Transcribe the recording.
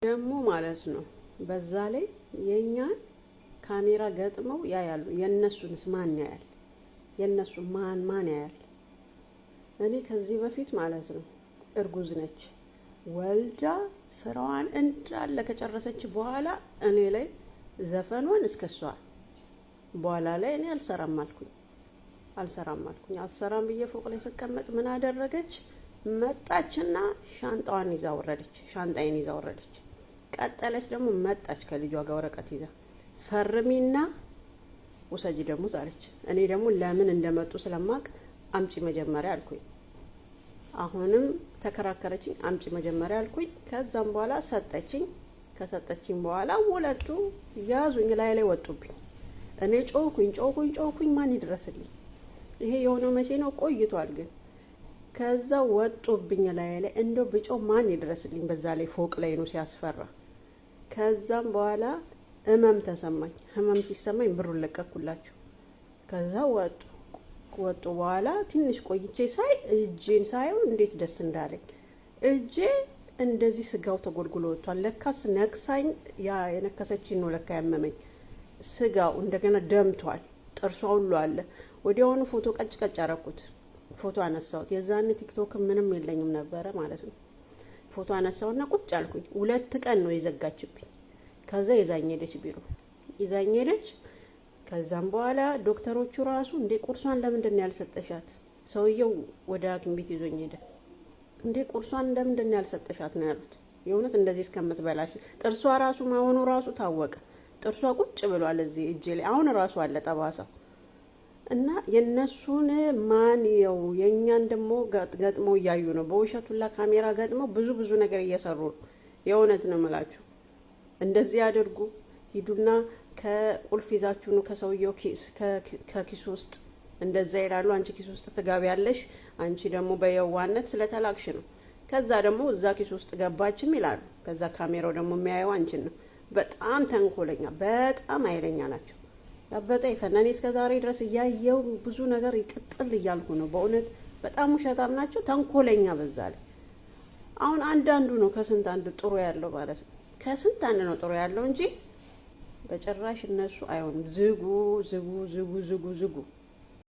ደግሞ ማለት ነው። በዛ ላይ የእኛን ካሜራ ገጥመው ያያሉ። የእነሱንስ ማን ያያል? የእነሱ ማን ያያል? እኔ ከዚህ በፊት ማለት ነው እርጉዝ ነች፣ ወልዳ ስራዋን እንዳለ ከጨረሰች በኋላ እኔ ላይ ዘፈኗን እስከ እሷ በኋላ ላይ እኔ አልሰራም አልኩኝ፣ አልሰራም አልኩኝ። አልሰራም ብዬ ፎቅ ላይ ስቀመጥ ምን አደረገች? መጣችና ሻንጣዋን ይዛ ወረደች። ሻንጣዬን ይዛ ወረደች። ቀጠለች ደግሞ መጣች ከልጇ ጋር ወረቀት ይዛ፣ ፈርሚና ውሰጂ ደግሞ አለች። እኔ ደግሞ ለምን እንደመጡ ስለማቅ አምጪ መጀመሪያ አልኩኝ። አሁንም ተከራከረችኝ። አምጪ መጀመሪያ አልኩኝ። ከዛም በኋላ ሰጠችኝ። ከሰጠችኝ በኋላ ሁለቱ ያዙኝ፣ ላይ ላይ ወጡብኝ። እኔ ጮኩኝ፣ ጮኩኝ፣ ጮኩኝ። ማን ይድረስልኝ? ይሄ የሆነው መቼ ነው? ቆይቷል ግን። ከዛ ወጡብኝ ላይ ላይ፣ እንደው ብጮህ ማን ይድረስልኝ? በዛ ላይ ፎቅ ላይ ነው፣ ሲያስፈራ። ከዛም በኋላ ህመም ተሰማኝ። ህመም ሲሰማኝ ብሩን ለቀኩላቸው። ከዛ ወጡ። ወጡ በኋላ ትንሽ ቆይቼ ሳይ እጄን ሳየው እንዴት ደስ እንዳለኝ። እጄ እንደዚህ ስጋው ተጎልጉሎ ወጥቷል። ለካስ ነክሳኝ፣ ያ የነከሰችኝ ነው ለካ ያመመኝ። ስጋው እንደገና ደምቷል። ጥርሷ ሁሉ አለ። ወዲያውኑ ፎቶ ቀጭ ቀጭ አረኩት። ፎቶ አነሳሁት። የዛኔ ቲክቶክ ምንም የለኝም ነበረ ማለት ነው። ፎቶ አነሳውና ቁጭ አልኩኝ። 2 ቀን ነው የዘጋችብኝ። ከዛ ይዛኝ ሄደች፣ ቢሮ ይዛኝ ሄደች። ከዛም በኋላ ዶክተሮቹ ራሱ እንዴ ቁርሷን ለምንድን ነው ያልሰጠሻት? ሰውየው ወደ ሐኪም ቤት ይዞኝ ሄደ። እንዴ ቁርሷን ለምንድን ነው ያልሰጠሻት ነው ያሉት። የእውነት እንደዚህ እስከምትበላሽ ጥርሷ ራሱ መሆኑ ራሱ ታወቀ። ጥርሷ ቁጭ ብሏል እዚህ እጄ ላይ፣ አሁን ራሱ አለ ጠባሳው። እና የነሱን ማን የው፣ የእኛን ደግሞ ገጥመው እያዩ ነው። በውሸት ሁላ ካሜራ ገጥመው ብዙ ብዙ ነገር እየሰሩ ነው። የእውነት ነው የምላችሁ። እንደዚህ አድርጉ። ሂዱና ከቁልፍ ይዛችሁ ነው ከሰውየው ኪስ፣ ከኪሱ ውስጥ እንደዛ ይላሉ። አንቺ ኪስ ውስጥ ትገቢያለሽ፣ አንቺ ደግሞ በየዋነት ስለተላክሽ ነው። ከዛ ደግሞ እዛ ኪስ ውስጥ ገባችም ይላሉ። ከዛ ካሜራው ደግሞ የሚያየው አንቺን ነው። በጣም ተንኮለኛ፣ በጣም ኃይለኛ ናቸው። ያበጠ ይፈና። እኔ እስከ ዛሬ ድረስ እያየው ብዙ ነገር ይቅጥል እያልኩ ነው። በእውነት በጣም ውሸታም ናቸው፣ ተንኮለኛ በዛ ላይ። አሁን አንዳንዱ ነው ከስንት አንድ ጥሩ ያለው ማለት ነው። ከስንት አንድ ነው ጥሩ ያለው እንጂ በጭራሽ እነሱ አይሆንም። ዝጉ፣ ዝጉ፣ ዝጉ፣ ዝጉ፣ ዝጉ።